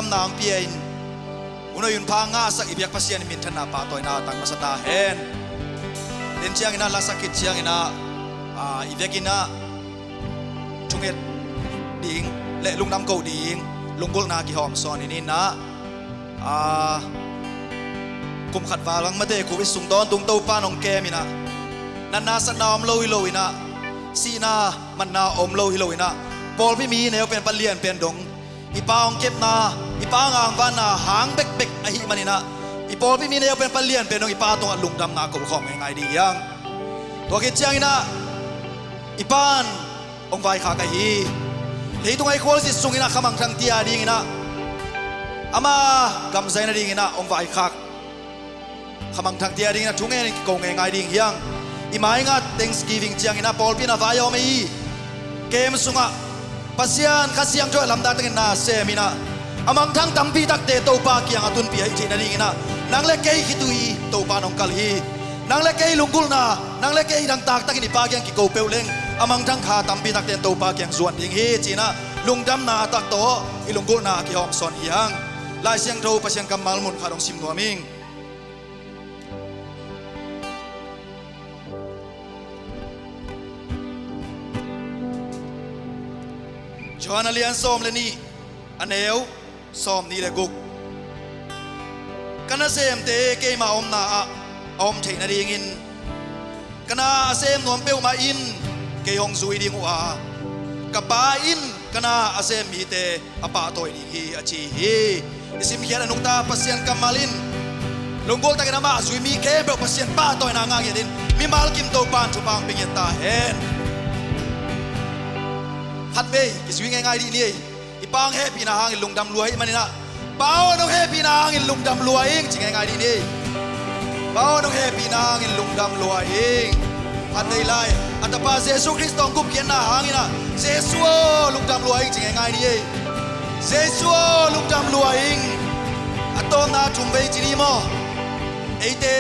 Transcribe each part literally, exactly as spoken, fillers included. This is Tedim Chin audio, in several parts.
Lungdamna hong pia in, hun hoih hun pha ngahsak i biak Pasian in minthanna pahtawina tang masa ta hen. Tua ciangin ah, lasak khit ciangin ah, ah, i vekin ah thunget ding le lungdam ko ding lunggulhna kihawm sawn in ah, ah, kum khat val bang mate Covid sung tawntung Topa in hong kem in ah, natna satna om lo hi lo in ah, sihna manna om lo hi lo in ah, pawlpi mi neu pen pan lian pen dong i Pa hong kepna, i Pa hong angvanna hang bekbek ahih manin ah, i pawlpi mi neu pen pan lian pen dong i Pa tungah lungdamna ko khawm ngeingai ding hi hang. Tua khit ciangin ah i Pa'n hong vaikhak ahi hi. Leitung a i khualzin sungin ah khamangthang tia dingin ah, ama gamzai nadingin ah hong vaikhak. Khamangthang tia dingin ah thungen in kiko ngeingai ding hi hang. I maingat Thanksgiving ciangin ah pawlpi in ah vai a om ahi hi. Kem sungah Pasian Kha Siangtho in lamdang takin na sem in ah, a mangthang tampi takte Topa kiang a tunpih ahih theih nadingin ah, nang le kei khit uh hi, Topa in hong kal hi. Nang le kei lunggulhna, nang le kei dangtak takin i Pa kiang kiko peuh leng, a mangthang kha tampi takte in Topa kiang zuan ding hi ci-in ah, lungdamna a tak tawh i lunggulhna a kihawm sawn hi hang. Lai Siangtho Pasian kammal mun khat hong sim nuam ing. Johan a lian sawm le nih, a neu sawm nih le guk. Ka nasemte keima omna ah a om theih nadingin, ka na a sem nuam peuhmah in kei hong zui ding uh a, ka Pa in ka na a sem mite a pahtawi ding hi, a ci hi. I simkhiat a nungta Pasian kammal in, lunggulh takin amah a zui mi khempeuh Pasian pahtawina ngah ngiat in, mimal kim Topa in thupha hong pia ngiat ta hen. Khatvei kizui ngeingai dih ni ei. I Pa hong hehpihna hangin lungdam lua ahih manin ah, Pa aw, nong hehpihna hangin lungdam lua ing ci ngeingai dih ni. Pa aw, nong hehpihna hangin lungdam lua ing. Khatvei lai, a Tapa Jesu Khrist tawh hong gupkhiatna hangin ah, Jesu aw, lungdam lua ing ci ngeingai ni ei. Jesu aw, lungdam lua ing. A tawpna thumvei ci ni maw? Eite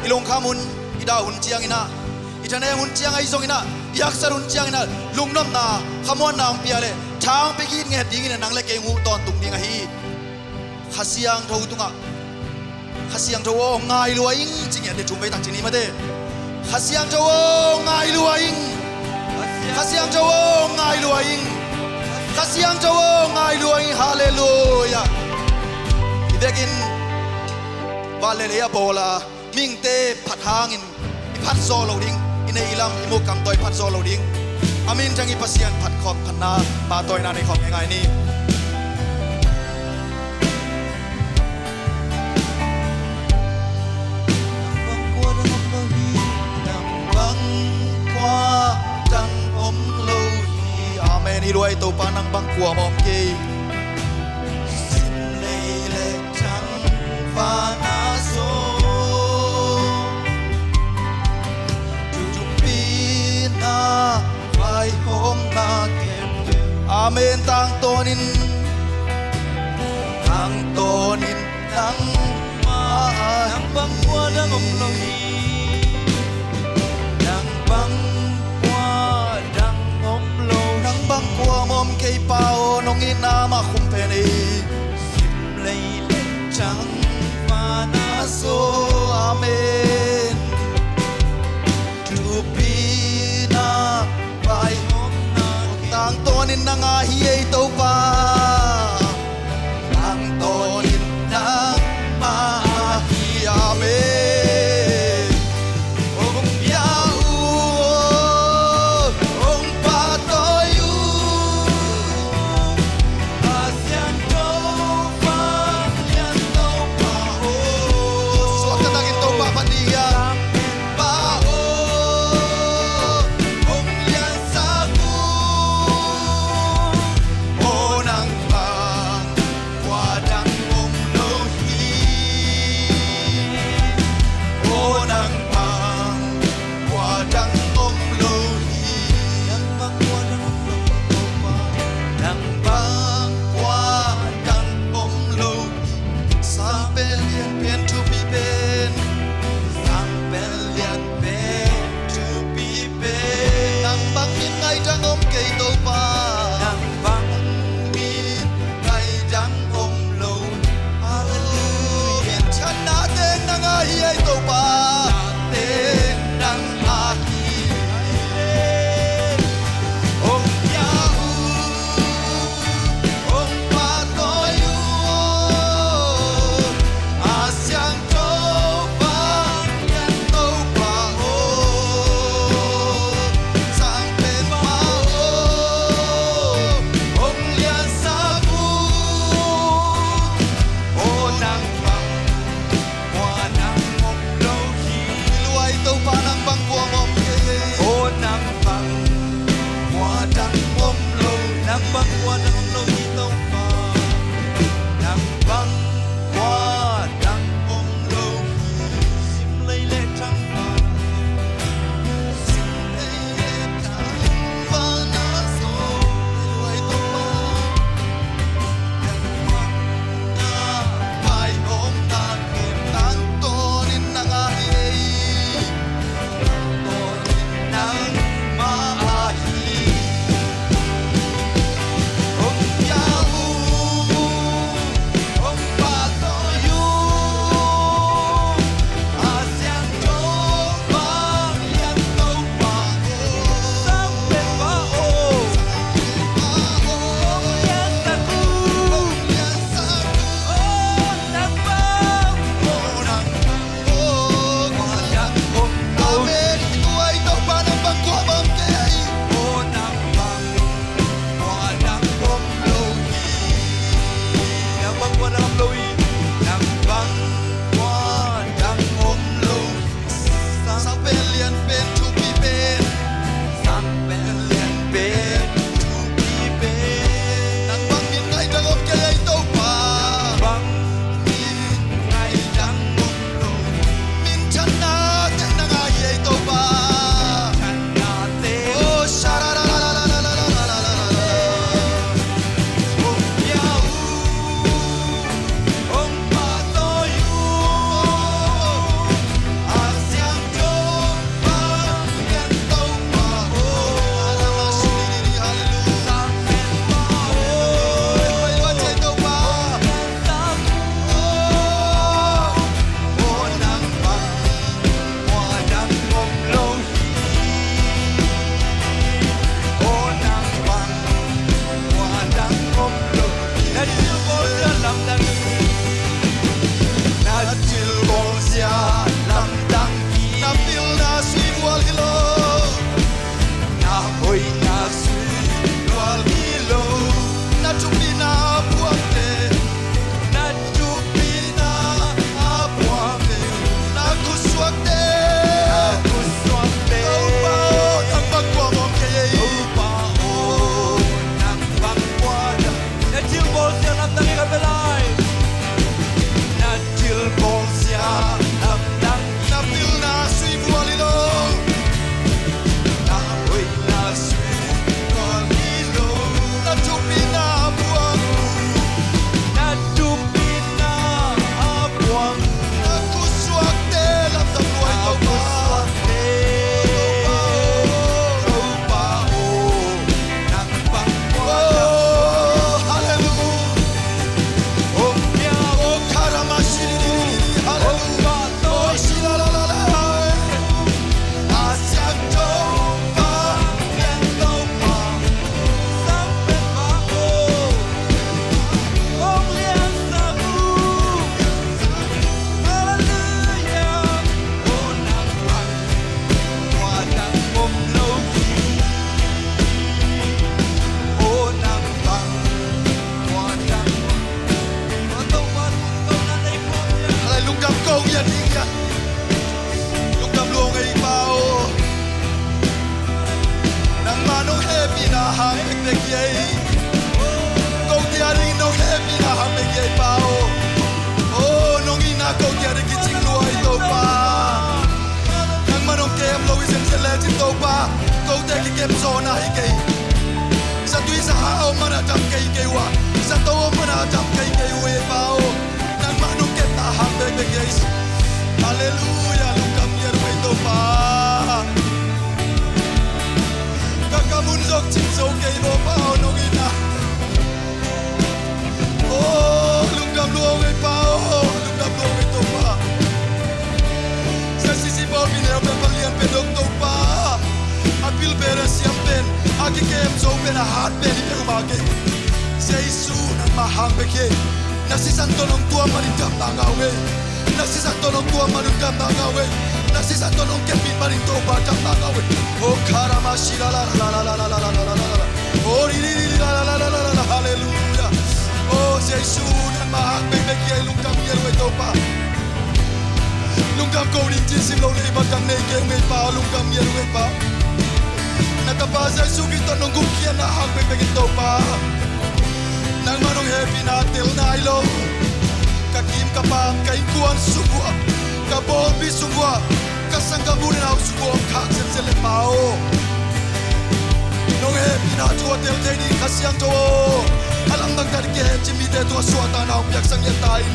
i lungkham hun, i dah hun ciangin ah, i thanem hun ciang ahi zongin ah, i haksat hun ciangin ah, lungnopna, khamuanna hong pia le, tha hong pia kik nget dingin ah, nang le kei hong huh tawntung ding ahi hi. Kha Siangtho tungah, Kha Siangtho aw, hong ngai lua ing ci ngiat ni, thumvei tak ci ni mate. Kha Siangtho aw, hong ngai lua ing. Kha Siangtho aw, hong ngai lua ing. Kha Siangtho aw, hong ngai lua ing. Halleluiah. I vekin van le lei a bawl a, mihingte phat hangin i phat zawh loh ding, i neih i lam, i muh kam tawh i phat zawh loh ding, a minthang i Pasian phat khawm, phatna pahtawina nei khawm ngeingai ni. Nang bang kua dang om lo hi, nang bang kua dang om lo hi. Amen. I luai Topa, nang bang kua mah om kei. Sim lei le thang vana zo, thupina vaihawmna kempeuh. Amen. Tangtawnin, tangtawnin nangmah ahi. Nang bang kua dang om lo hi. Nang bang kua dang om lo hi. Nang bang kua mah om kei, Pa aw, nong itna mah khum pen ei. Sim lei le thang vana zo. Amen. Thupina vaihawmna tangtawnin nang ahi ei Topa. Tangtawnin nangmah ahi. Amen. Hi ei Topa, teng nang ahi. Hong pia uh, hong pahtawi uh, a siangtho vanglian Topa aw, Sang Penpa aw, hong liansak uh, aw nang bang kua dang om lo hi. Luai Topa nang bang kua om kei. Aw nang bang kua dang om lo. Nang bang kua dang om lo hi Topa. Nang bang kua dang om lo hi. Sim lei le thang Sang pen lian pen thupi pen. Sang pen lian pen thupi pen. Nang bang min ngaidang om kei ei Topa. Bang min ngaidang om lo. Minthanna teh nang ahi ei Topa. Minthanna teh. Oh, sha-ra-ra-ra-ra. Na thil bawlsia lamdang hi. Na pilna sui vual hi lo. Na hoihna sui vual hi lo. Na thupina a puakte. Na thupina a puakte. Na khusuakte. Na khusuakte. Topa aw, nang bang kua om kei ei. Topa aw, nang bang kua dang. Na thil bawlsia lamdang hi ka pe lai. Na thil bawlsia lamdang. Na pilna sui vual hi lo. Na hoihna sui vual hi lo. Na thupina a puak. Na thupina a puak. Na khusuakte lamdang luai Topa. Topa aw, Topa aw, nang bang kua dang. Oh, hallelujah. Oh, karamashi, hallelujah. Oh, shila la la la. A siangtho vanglian Topa. Sang Penpa aw. Hong liansak uh. Hallelujah. Aw nang bang kua dang om lo hi. Aw nang bang kua dang om lo hi. Hallelujah, lungdam ko ia ding ia. Lungdam lua ung ei Pa aw. Nangmah nong hehpihna hang bekbek hi ei. Kote a ding nong hehpihna hang bek hi ei Pa aw. Aw, nong itna kote a ding kicing lua ei Topa. Nangmah nong kem lo hi semsem lecin Topa, kote kikem zawhna hi kei. Zatui zaha a om mana dam kei kei ua. Zato a om mana dam kei kei ua ei Pa aw. Nangmah nong kepna hang bekbek hi ei. Halleluia, lungdam lian uh ei Topa. Ka kam hun zong cing zo kei vo Pa aw nong itna. Oh, lungdam lua ung ei Pa aw, lungdam lua ung ei Topa. Na hat pen hi peuhmah kei. Jesu nangmah hang bek hi. Na sisan tawh nong tuam manin damna ngah uh ei. Na sisan tawh nong tuam manin damna ngah uh ei. Na sisan tawh nong kepit manin Topa damna ngah uh ei. Oh, karama shila la la la la la la la la la la. Oh, ri ri ri ri la la la la la la la. Halleluia. Oh, Jesu nangmah hang bek bek hi ei. Lungdam ngiat uh ei Topa. Lungdam ko ding ci sim lo lei bang dang nei kei ung ei Pa, lungdam ngiat ung ei Pa. Na tapa Jesu Khrist tawh nong gupkhiatna hang bekbek in Topa. Nangmah nong hehpihna tel nai lo. Ka kim ka pam, ka innkuan sung uah, ka pawlpi sung uah, ka sanggamnu le nau sung uah om khak semsem le Pa aw. Nong hehpihna thu a tel thei ding Kha Siangtho aw. A lamdang tak ding kihehcim mite tungah suahtakna hong piaksak ngiat ta in.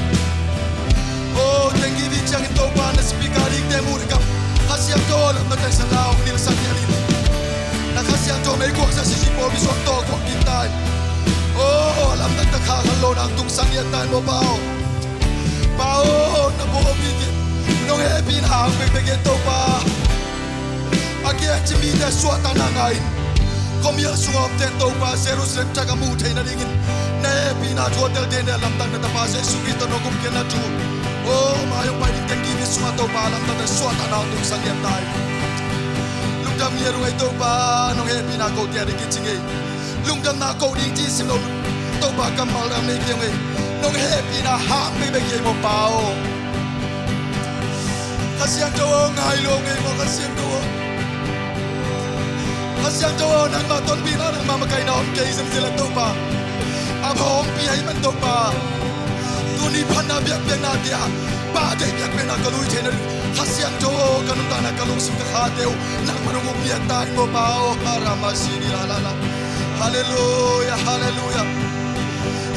Oh, thank you, vi ciangin Topa na speaker dingte mu le kam. Kha Siangtho lamdang tak sa lau nilsak ngiat in. Na Kha Siangtho meikuang sa sisi pawlpi suang tawh kuang kik ta in. Oh, lamdang tak kha khan lo nang tungsak ngiat ta in maw Pa aw. Pa aw, na pawlpi kik. Nong hehpihna hang bekbek in Topa. A kihehcim mite suahtakna ngah in. Khuamial sungah omte Topa Jerusalem tak a muh theih nadingin na hehpihna thu a tel thei na lamdang na tapa Jesu Khrist tawh nong gupkhiatna thu. Oh, mai hong pai ding teng kivi sungah Topa lamdang na suahtakna hong tungsak ngiat ta in. Lungdam ngiat ung ei Topa, nong hehpihna kote a ding kici ngei. Lungdamna ko ding ci sim lo Topa kammal dang nei kei ung ei. Nong hehpihna hang bekbek hi ei maw Pa aw. Kha Siangtho aw, ngai lo ngei maw Kha Siangtho aw. Kha Siangtho aw, nangmah tonpihna nangmah makaihna om kei semsem le Topa. A pha hong pia hi man Topa. Tuni phatna biakpiakna tia Pa deih biakpiakna ka lui theihna ding Kha Siangtho aw, ka nuntakna ka lungsim ka khate uh nangmah nong hong pia ta in maw Pa aw. Harama sini la la la. Halleluia, halleluia.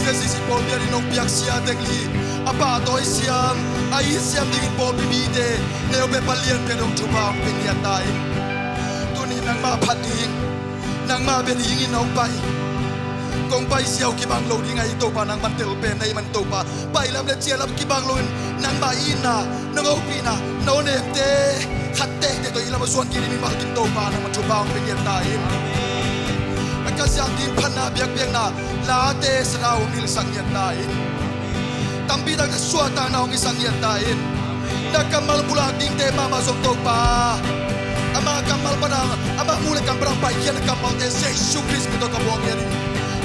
Sia sisi pawlpi a ding nong piak sia teng li a pahtawi siam, a it siam dingin pawlpi mite neu pia palian pia dong thupha hong pia ngiat ta in. Tuni nangmah phat ding, nangmah bia dingin hong pai. Kong pai siau kibang lo ding ahi Topa, nangman tel pen na hi man Topa. Pai lam le ciah lam kibang loin nangmah itna, nong hopihna, no nemte khatte te tawh i lam a zuan kik ding mimal kim Topa nangmah thupha hong pia ngiat ta in. A ka siang ding phatna biakpiakna late sana hong hilsak ngiat ta in. Tampi tak na suahtakna hong hisak ngiat ta in. Na kammal pulak dingte mahmah zong Topa, ama kammal pana, ama mu le kam pana paikhiat na kammalte Jesu Khrist min tawh ka buak ngiat in.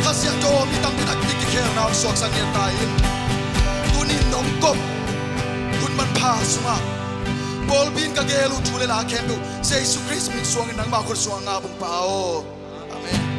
Kha Siangtho aw, mi tampi tak ding kikhelna hong suaksak ngiat ta in. Tunin nong kop hun manpha sungah pawlpi in ka geel uh thu le la khempeuh Jesu Khrist min suangin nangmah khut sungah ngah ung Pa aw. Amen.